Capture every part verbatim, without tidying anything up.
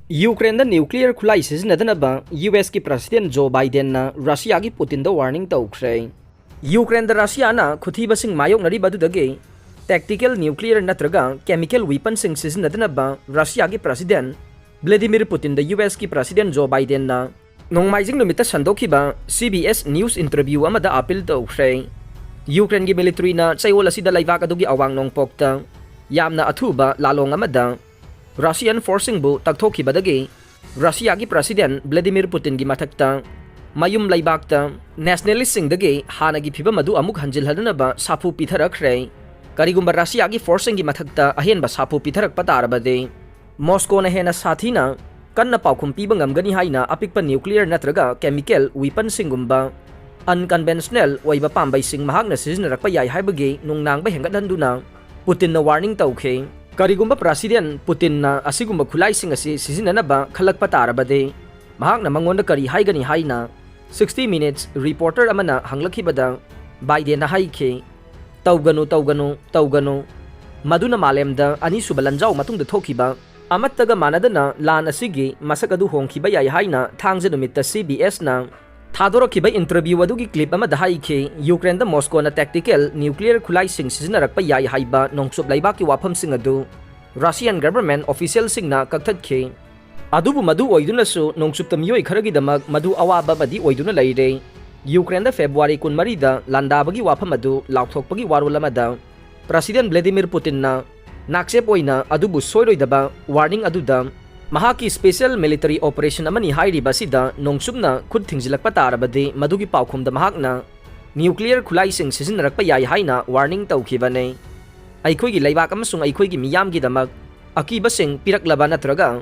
ꯌꯨꯀ꯭ꯔꯦꯟꯗ nuclear ꯈꯨꯠꯂꯥꯏ ꯁꯤꯖꯤꯟꯅꯗꯅꯕ U ꯑꯦꯁꯀꯤ President Joe Bidenꯅ ꯔꯁꯤꯌꯥꯒꯤ ꯄꯨꯇꯤꯟꯗ warning ꯇꯧꯈ꯭ꯔꯦ꯫ ꯌꯨꯀ꯭ꯔꯦꯟꯗ ꯔꯁꯤꯌꯥꯅ ꯈꯨꯊꯤꯕꯁꯤꯡ ꯃꯥꯌꯣꯛꯅꯔꯤꯕ ꯑꯗꯨꯗꯒꯤ tactical nuclear ꯅꯠꯇ꯭ꯔꯒ chemical weaponꯁꯤꯡ ꯁꯤꯖꯤꯟꯅꯗꯅꯕ ꯔꯁꯤꯌꯥꯒꯤ President Vladimir Putinꯗ ꯌꯨ ꯑꯦꯁꯀꯤ President Joe Bidenꯅ ꯅꯣꯡꯃꯥꯏꯖꯤꯡ ꯅꯨꯃꯤꯠꯇ ꯁꯟꯗꯣꯛꯈꯤꯕ C B S News interview ꯑꯃꯗ appeal ꯇꯧꯈ꯭ꯔꯦ꯫ ꯌꯨꯀ꯭ꯔꯦꯟꯒꯤ militaryꯅ ꯆꯌꯣꯜ ꯑꯁꯤꯗ ꯂꯩꯕꯥꯛ ꯑꯗꯨꯒꯤ ꯑꯋꯥꯡ ꯅꯣꯡꯄꯣꯛꯇ ꯌꯥꯝꯅ ꯑꯊꯨꯕ ꯂꯥꯂꯣꯡ ꯑꯃꯗ Russian forceꯁꯤꯡꯕꯨ ꯇꯛꯊꯣꯛꯈꯤꯕꯗꯒꯤ ꯔꯁꯤꯌꯥꯒꯤ President Vladimir Putinꯒꯤ ꯃꯊꯛꯇ ꯃꯌꯨꯝ ꯂꯩꯕꯥꯛꯇ nationalistꯁꯤꯡꯗꯒꯤ ꯍꯥꯟꯅꯒꯤ ꯐꯤꯚꯝ ꯑꯗꯨ ꯑꯃꯨꯛ ꯍꯟꯖꯤꯜꯍꯟꯅꯕ ꯁꯥꯐꯨ ꯄꯤꯊꯔꯛꯈ꯭ꯔꯦ꯫ ꯀꯔꯤꯒꯨꯝꯕ ꯔꯁꯤꯌꯥꯒꯤ forceꯁꯤꯡꯒꯤ ꯃꯊꯛꯇ ꯑꯍꯦꯟꯕ ꯁꯥꯐꯨ ꯄꯤꯊꯔꯛꯄ ꯇꯥꯔꯕꯗꯤ, ꯃꯣꯁꯀꯣꯅ ꯍꯦꯟꯅ ꯁꯥꯊꯤꯅ ꯀꯟꯅ ꯄꯥꯎꯈꯨꯝ ꯄꯤꯕ ꯉꯝꯒꯅꯤ ꯍꯥꯏꯅ ꯑꯄꯤꯛꯄ nuclear ꯅꯠꯇ꯭ꯔꯒ chemical weaponꯁꯤꯡꯒꯨꯝꯕ unconventional ꯑꯣꯏꯕ ꯄꯥꯝꯕꯩꯁꯤꯡ ꯃꯍꯥꯛꯅ ꯁꯤꯖꯤꯟꯅꯔꯛꯄ ꯌꯥꯏ ꯍꯥꯏꯕꯒꯤ ꯅꯨꯡꯅꯥꯡꯕ ꯍꯦꯟꯒꯠꯍꯟꯗꯨꯅ ꯄꯨꯇꯤꯟꯅ warning ꯇꯧꯈꯤ꯫ ꯀꯔꯤꯒꯨꯝꯕ President ꯄꯨꯇꯤꯟꯅ ꯑꯁꯤꯒꯨꯝꯕ ꯈꯨꯠꯂꯥꯏꯁꯤꯡ ꯑꯁꯤ ꯁꯤꯖꯤꯟꯅꯅꯕ ꯈꯜꯂꯛꯄ ꯇꯥꯔꯕꯗꯤ, ꯃꯍꯥꯛꯅ ꯃꯉꯣꯟꯗ ꯀꯔꯤ ꯍꯥꯏꯒꯅꯤ ꯍꯥꯏꯅ sixty Minutes reporter ꯑꯃꯅ ꯍꯪꯂꯛꯈꯤꯕꯗ, ꯕꯥꯏꯗꯦꯟꯅ ꯍꯥꯏꯈꯤ, "ꯇꯧꯒꯅꯨ, ꯇꯧꯒꯅꯨ, ꯇꯧꯒꯅꯨ꯫ ꯃꯗꯨꯅ ꯃꯥꯂꯦꯝꯗ ꯑꯅꯤꯁꯨꯕ ꯂꯥꯟꯖꯥꯎ ꯃꯇꯨꯡꯗ ꯊꯣꯛꯈꯤꯕ ꯑꯃꯠꯇꯒ ꯃꯥꯟꯅꯗꯅ ꯂꯥꯟ ꯑꯁꯤꯒꯤ ꯃꯁꯛ ꯑꯗꯨ ꯍꯣꯡꯈꯤꯕ ꯌꯥꯏ" ꯍꯥꯏꯅ ꯊꯥꯡꯖ ꯅꯨꯃꯤꯠꯇ C B Sꯅ ꯊꯥꯗꯣꯔꯛꯈꯤꯕ interview ꯑꯗꯨꯒꯤ clip ꯑꯃꯗ ꯍꯥꯏꯈꯤ, ꯌꯨꯀ꯭ꯔꯦꯟꯗ ꯃꯣꯁꯀꯣꯅ tactical nuclear ꯈꯨꯠꯂꯥꯏꯁꯤꯡ ꯁꯤꯖꯤꯟꯅꯔꯛꯄ ꯌꯥꯏ ꯍꯥꯏꯕ ꯅꯣꯡꯆꯨꯞ ꯂꯩꯕꯥꯛꯀꯤ ꯋꯥꯐꯝꯁꯤꯡ ꯑꯗꯨ Russian government officialꯁꯤꯡꯅ ꯀꯛꯊꯠꯈꯤ꯫ ꯑꯗꯨꯕꯨ ꯃꯗꯨ ꯑꯣꯏꯗꯨꯅꯁꯨ ꯅꯣꯡꯆꯨꯞꯇ ꯃꯤꯑꯣꯏ ꯈꯔꯒꯤꯗꯃꯛ ꯃꯗꯨ ꯑꯋꯥꯕ ꯑꯃꯗꯤ ꯑꯣꯏꯗꯨꯅ ꯂꯩꯔꯦ꯫ ꯌꯨꯀ꯭ꯔꯦꯟꯗ February ꯀꯨꯟꯃꯔꯤꯗ ꯂꯥꯟꯗꯥꯕꯒꯤ ꯋꯥꯐꯝ ꯑꯗꯨ ꯂꯥꯎꯊꯣꯛꯄꯒꯤ ꯋꯥꯔꯣꯜ ꯑꯃꯗ President Vladimir Putinꯅ ꯅꯥꯛꯆꯦꯞ ꯑꯣꯏꯅ ꯑꯗꯨꯕꯨ ꯁꯣꯏꯔꯣꯏꯗꯕ warning ꯑꯗꯨꯗ ꯃꯍꯥꯛꯀꯤ special military operation ꯑꯃꯅꯤ ꯍꯥꯏꯔꯤꯕ ꯑꯁꯤꯗ ꯅꯣꯡꯆꯨꯞꯅ ꯈꯨꯠ ꯊꯤꯡꯖꯤꯜꯂꯛꯄ ꯇꯥꯔꯕꯗꯤ ꯃꯗꯨꯒꯤ ꯄꯥꯎꯈꯨꯝꯗ ꯃꯍꯥꯛꯅ nuclear ꯈꯨꯠꯂꯥꯏꯁꯤꯡ ꯁꯤꯖꯤꯟꯅꯔꯛꯄ ꯌꯥꯏ ꯍꯥꯏꯅ warning ꯇꯧꯈꯤꯕꯅꯤ꯫ ꯑꯩꯈꯣꯏꯒꯤ ꯂꯩꯕꯥꯛ ꯑꯃꯁꯨꯡ ꯑꯩꯈꯣꯏꯒꯤ ꯃꯤꯌꯥꯝꯒꯤꯗꯃꯛ ꯑꯀꯤꯕꯁꯤꯡ ꯄꯤꯔꯛꯂꯕ ꯅꯠꯇ꯭ꯔꯒ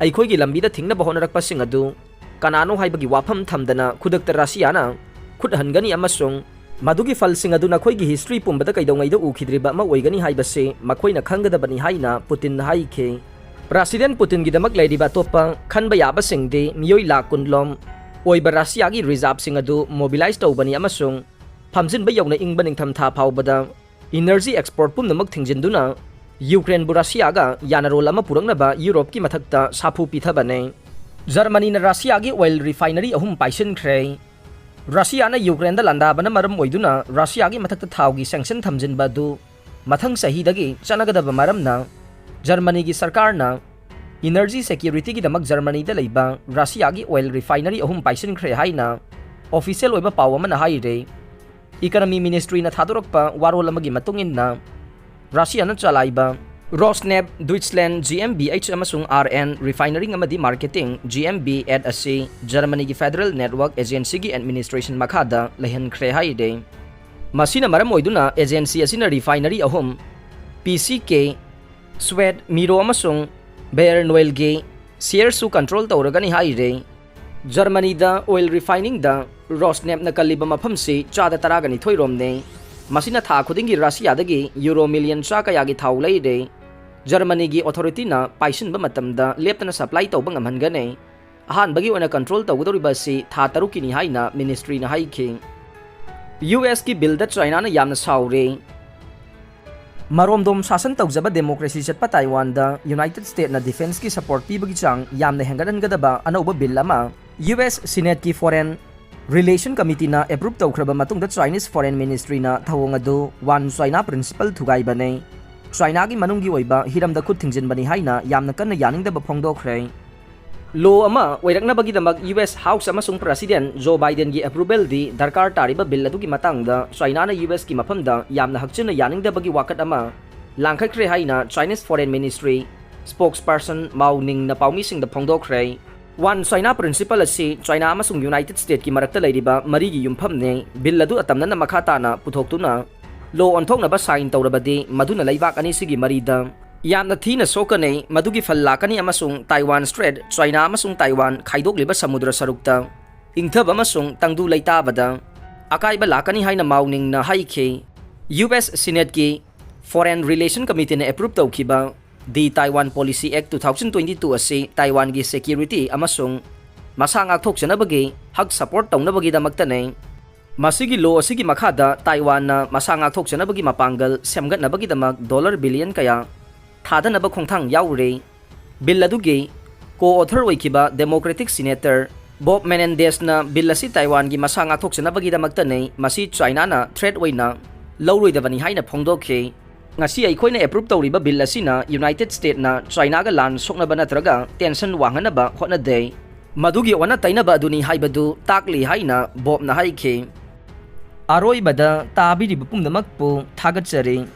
ꯑꯩꯈꯣꯏꯒꯤ ꯂꯝꯕꯤꯗ ꯊꯤꯡꯅꯕ ꯍꯣꯠꯅꯔꯛꯄꯁꯤꯡ ꯑꯗꯨ ꯀꯅꯥꯅꯣ ꯍꯥꯏꯕꯒꯤ ꯋꯥꯐꯝ ꯊꯝꯗꯅ ꯈꯨꯗꯛꯇ ꯔꯁꯤꯌꯥꯅ ꯈꯨꯠ ꯍꯟꯒꯅꯤ ꯑꯃꯁꯨꯡ ꯃꯗꯨꯒꯤ ꯐꯜꯁꯤꯡ ꯑꯗꯨ ꯅꯈꯣꯏꯒꯤ history ꯄꯨꯝꯕꯗ ꯀꯩꯗꯧꯉꯩꯗ ꯎꯈꯤꯗ꯭ꯔꯤꯕ ꯑꯃ ꯑꯣꯏꯒꯅꯤ ꯍꯥꯏꯕꯁꯤ ꯃꯈꯣꯏꯅ ꯈꯪꯒꯗꯕꯅꯤ ꯍꯥꯏꯅ ꯄꯨꯇꯤꯟꯅ ꯍꯥꯏꯈꯤ꯫ President ꯄꯨꯇꯤꯟꯒꯤꯗꯃꯛ ꯂꯩꯔꯤꯕ ꯑꯇꯣꯞꯄ ꯈꯟꯕ ꯌꯥꯕꯁꯤꯡꯗꯤ ꯃꯤꯑꯣꯏ ꯂꯥꯈ ꯀꯨꯟ ꯂꯣꯝ ꯑꯣꯏꯕ ꯔꯁꯤꯌꯥꯒꯤ reserveꯁꯤꯡ ꯑꯗꯨ mobilize ꯇꯧꯕꯅꯤ ꯑꯃꯁꯨꯡ ꯐꯝꯖꯤꯟꯕ ꯌꯧꯅ ꯏꯪꯕ ꯅꯤꯡꯊꯝꯊꯥ ꯐꯥꯎꯕꯗ energy export ꯄꯨꯝꯅꯃꯛ ꯊꯤꯡꯖꯤꯟꯗꯨꯅ ꯌꯨꯀ꯭ꯔꯦꯟꯕꯨ ꯔꯁꯤꯌꯥꯒ ꯌꯥꯅꯔꯣꯜ ꯑꯃ ꯄꯨꯔꯛꯅꯕ ꯌꯨꯔꯣꯞꯀꯤ ꯃꯊꯛꯇ ꯁꯥꯐꯨ ꯄꯤꯊꯕꯅꯦ꯫ ꯖꯔꯃꯅꯤꯅ ꯔꯁꯤꯌꯥꯒꯤ oil refinery ꯑꯍꯨꯝ ꯄꯥꯏꯁꯤꯟꯈ꯭ꯔꯦ꯫ ꯔꯁꯤꯌꯥꯅ ꯌꯨꯀ꯭ꯔꯦꯟꯗ ꯂꯥꯟꯗꯥꯕꯅ ꯃꯔꯝ ꯑꯣꯏꯗꯨꯅ ꯔꯁꯤꯌꯥꯒꯤ ꯃꯊꯛꯇ ꯊꯥꯎꯒꯤ sanction ꯊꯝꯖꯤꯟꯕ ꯑꯗꯨ ꯃꯊꯪ ꯆꯍꯤꯗꯒꯤ ꯆꯠꯅꯒꯗꯕ ꯃꯔꯝꯅ ꯖꯔꯃꯅꯤꯒꯤ ꯁꯔꯀꯥꯔꯅ energy securityꯒꯤꯗꯃꯛ ꯖꯔꯃꯅꯤꯗ ꯂꯩꯕ ꯔꯁꯤꯌꯥꯒꯤ oil refinery ꯑꯍꯨꯝ ꯄꯥꯏꯁꯤꯟꯈ꯭ꯔꯦ ꯍꯥꯏꯅ official ꯑꯣꯏꯕ ꯄꯥꯎ ꯑꯃꯅ ꯍꯥꯏꯔꯦ꯫ Economy ministryꯅ ꯊꯥꯗꯣꯔꯛꯄ ꯋꯥꯔꯣꯜ ꯑꯃꯒꯤ ꯃꯇꯨꯡ ꯏꯟꯅ, ꯔꯁꯤꯌꯥꯅ ꯆꯂꯥꯏꯕ Rosneft, Deutschland GmbH ꯑꯃꯁꯨꯡ RN refinery ꯑꯃꯗꯤ marketing GmbH ꯑꯁꯤ ꯖꯔꯃꯅꯤꯒꯤ Federal Network Agencyꯒꯤ administration ꯃꯈꯥꯗ ꯂꯩꯍꯟꯈ꯭ꯔꯦ ꯍꯥꯏꯔꯦ꯫ ꯃꯁꯤꯅ ꯃꯔꯝ ꯑꯣꯏꯗꯨꯅ agency ꯑꯁꯤꯅ refinery ꯑꯍꯨꯝ, PCK, Schwedt, Miro ꯑꯃꯁꯨꯡ Bayernoilꯒꯤ sharesꯁꯨ control ꯇꯧꯔꯒꯅꯤ ꯍꯥꯏꯔꯦ꯫ ꯖꯔꯃꯅꯤꯗ oil refiningꯗ Rosneftꯅ ꯀꯜꯂꯤꯕ ꯃꯐꯝꯁꯤ ꯆꯥꯗ ꯇꯔꯥꯒ ꯅꯤꯊꯣꯏ ꯔꯣꯝꯅꯦ꯫ ꯃꯁꯤꯅ ꯊꯥ ꯈꯨꯗꯤꯡꯒꯤ ꯔꯁꯤꯌꯥꯗꯒꯤ euro million ꯆꯥ ꯀꯌꯥꯒꯤ ꯊꯥꯎ ꯂꯩꯔꯦ꯫ ꯖꯔꯃꯅꯤꯒꯤ authorityꯅ ꯄꯥꯏꯁꯤꯟꯕ ꯃꯇꯝꯗ ꯂꯦꯞꯇꯅ supply ꯇꯧꯕ ꯉꯝꯍꯟꯒꯅꯤ꯫ ꯑꯍꯥꯟꯕꯒꯤ ꯑꯣꯏꯅ control ꯇꯧꯒꯗꯧꯔꯤꯕ ꯑꯁꯤ ꯊꯥ ꯇꯔꯨꯛꯀꯤꯅꯤ ꯍꯥꯏꯅ ministryꯅ ꯍꯥꯏꯈꯤ꯫ USꯀꯤ billꯗ Chinaꯅ ꯌꯥꯝꯅ ꯁꯥꯎꯔꯦ꯫ ꯃꯔꯣꯝꯗꯣꯝ ꯁꯥꯁꯟ ꯇꯧꯖꯕ democracy ꯆꯠꯄ Taiwanꯗ United Statesꯅ defenceꯀꯤ support ꯄꯤꯕꯒꯤ ꯆꯥꯡ ꯌꯥꯝꯅ ꯍꯦꯟꯒꯠꯍꯟꯒꯗꯕ ꯑꯅꯧꯕ bill ꯑꯃ US Senateꯀꯤ Foreign Relation Committeeꯅ approve ꯇꯧꯈ꯭ꯔꯕ ꯃꯇꯨꯡꯗ Chinese Foreign Ministryꯅ ꯊꯧꯑꯣꯡ ꯑꯗꯨ One China Principle ꯊꯨꯒꯥꯏꯕꯅꯤ꯫ Chinaꯒꯤ ꯃꯅꯨꯡꯒꯤ ꯑꯣꯏꯕ ꯍꯤꯔꯝꯗ ꯈꯨꯠ ꯊꯤꯡꯖꯤꯟꯕꯅꯤ ꯍꯥꯏꯅ ꯌꯥꯝꯅ ꯀꯟꯅ ꯌꯥꯅꯤꯡꯗꯕ ꯐꯣꯡꯗꯣꯛꯈ꯭ꯔꯦ꯫ Law ꯑꯃ ꯑꯣꯏꯔꯛꯅꯕꯒꯤꯗꯃꯛ US House ꯑꯃꯁꯨꯡ President Joe Bidenꯒꯤ approvalꯗꯤ ꯗꯔꯀꯥꯔ ꯇꯥꯔꯤꯕ bill ꯑꯗꯨꯒꯤ ꯃꯇꯥꯡꯗ Chinaꯅ USꯀꯤ ꯃꯐꯝꯗ ꯌꯥꯝꯅ ꯍꯛꯆꯤꯟꯅ ꯌꯥꯅꯤꯡꯗꯕꯒꯤ ꯋꯥꯀꯠ ꯑꯃ ꯂꯥꯡꯈꯠꯈ꯭ꯔꯦ ꯍꯥꯏꯅ Chinese Foreign Ministry spokesperson Mao Ningꯅ ꯄꯥꯎꯃꯤꯁꯤꯡꯗ ꯐꯣꯡꯗꯣꯛꯈ꯭ꯔꯦ꯫ One China Principle ꯑꯁꯤ China ꯑꯃꯁꯨꯡ United Statesꯀꯤ ꯃꯔꯛꯇ ꯂꯩꯔꯤꯕ ꯃꯔꯤꯒꯤ ꯌꯨꯝꯐꯝꯅꯤ꯫ Bill ꯑꯗꯨ ꯑꯇꯝꯅꯅ ꯃꯈꯥ ꯇꯥꯅ ꯄꯨꯊꯣꯛꯇꯨꯅ law ꯑꯣꯟꯊꯣꯛꯅꯕ sign ꯇꯧꯔꯕꯗꯤ ꯃꯗꯨꯅ ꯂꯩꯕꯥꯛ ꯑꯅꯤꯁꯤꯒꯤ ꯃꯔꯤꯗ ꯌꯥꯝꯅ ꯊꯤꯅ ꯁꯣꯛꯀꯅꯤ꯫ ꯃꯗꯨꯒꯤ ꯐꯜ ꯂꯥꯛꯀꯅꯤ ꯑꯃꯁꯨꯡ Taiwan Strait, China ꯑꯃꯁꯨꯡ Taiwan ꯈꯥꯏꯗꯣꯛꯂꯤꯕ ꯁꯃꯨꯗ꯭ꯔ ꯁꯔꯨꯛꯇ ꯏꯪꯊꯕ ꯑꯃꯁꯨꯡ ꯇꯪꯗꯨ ꯂꯩꯇꯥꯕꯗ ꯑꯀꯥꯏꯕ ꯂꯥꯛꯀꯅꯤ ꯍꯥꯏꯅ Mao Ningꯅ ꯍꯥꯏꯈꯤ꯫ US Senateꯀꯤ Foreign Relation Committeeꯅ approve ꯇꯧꯈꯤꯕ The Taiwan Policy Act two thousand twenty-two ꯑꯁꯤ Taiwanꯒꯤ security ꯑꯃꯁꯨꯡ ꯃꯁꯥ ꯉꯥꯛꯊꯣꯛꯆꯅꯕꯒꯤ ꯍꯛ support ꯇꯧꯅꯕꯒꯤꯗꯃꯛꯇꯅꯤ꯫ ꯃꯁꯤꯒꯤ ꯂꯣ ꯑꯁꯤꯒꯤ ꯃꯈꯥꯗ ꯇꯥꯏꯋꯥꯟꯅ ꯃꯁꯥ ꯉꯥꯛꯊꯣꯛꯆꯅꯕꯒꯤ ꯃꯄꯥꯡꯒꯜ ꯁꯦꯝꯒꯠꯅꯕꯒꯤꯗꯃꯛ ꯗꯣꯂꯔ ꯕꯤꯂꯤꯌꯟ ꯀꯌꯥ ꯊꯥꯗꯅꯕ ꯈꯣꯡꯊꯥꯡ ꯌꯥꯎꯔꯦ꯫ ꯕꯤꯜ ꯑꯗꯨꯒꯤ ꯀꯣ ꯑꯣꯊꯔ ꯑꯣꯏꯈꯤꯕ ꯗꯦꯃꯣꯀ꯭ꯔꯦꯇꯤꯛ ꯁꯤꯅꯦꯇꯔ ꯕꯣꯕ ꯃꯦꯅꯦꯟꯗꯦꯁꯅ ꯕꯤꯜ ꯑꯁꯤ ꯇꯥꯏꯋꯥꯟꯒꯤ ꯃꯁꯥ ꯉꯥꯛꯊꯣꯛꯆꯅꯕꯒꯤꯗꯃꯛꯇꯅꯤ, ꯃꯁꯤ ꯆꯥꯏꯅꯥꯅ ꯊ꯭ꯔꯦꯠ ꯑꯣꯏꯅ ꯂꯧꯔꯣꯏꯗꯕꯅꯤ ꯍꯥꯏꯅ ꯐꯣꯡꯗꯣꯛꯈꯤ꯫ ꯉꯁꯤ ꯑꯩꯈꯣꯏꯅ ꯑꯦꯄ꯭ꯔꯨꯞ ꯇꯧꯔꯤꯕ ꯕꯤꯜ ꯑꯁꯤꯅ ꯌꯨꯅꯥꯏꯇꯦꯗ ꯁ꯭ꯇꯦꯠꯅ ꯆꯥꯏꯅꯥꯒ ꯂꯥꯟ ꯁꯣꯛꯅꯕ ꯅꯠꯇ꯭ꯔꯒ ꯇꯦꯟꯁꯟ ꯋꯥꯡꯍꯟꯅꯕ ꯍꯣꯠꯅꯗꯦ꯫ ꯃꯗꯨꯒꯤ ꯑꯣꯟꯅ ꯇꯩꯅꯕ ꯑꯗꯨꯅꯤ ꯍꯥꯏꯕꯗꯨ ꯇꯥꯛꯂꯤ ꯍꯥꯏꯅ ꯕꯣꯕꯅ ꯍꯥꯏꯈꯤ꯫ ꯑꯔꯣꯏꯕꯗ ꯇꯥꯕꯤꯔꯤꯕ ꯄꯨꯝꯅꯃꯛꯄꯨ ꯊꯥꯒꯠꯆꯔꯤ꯫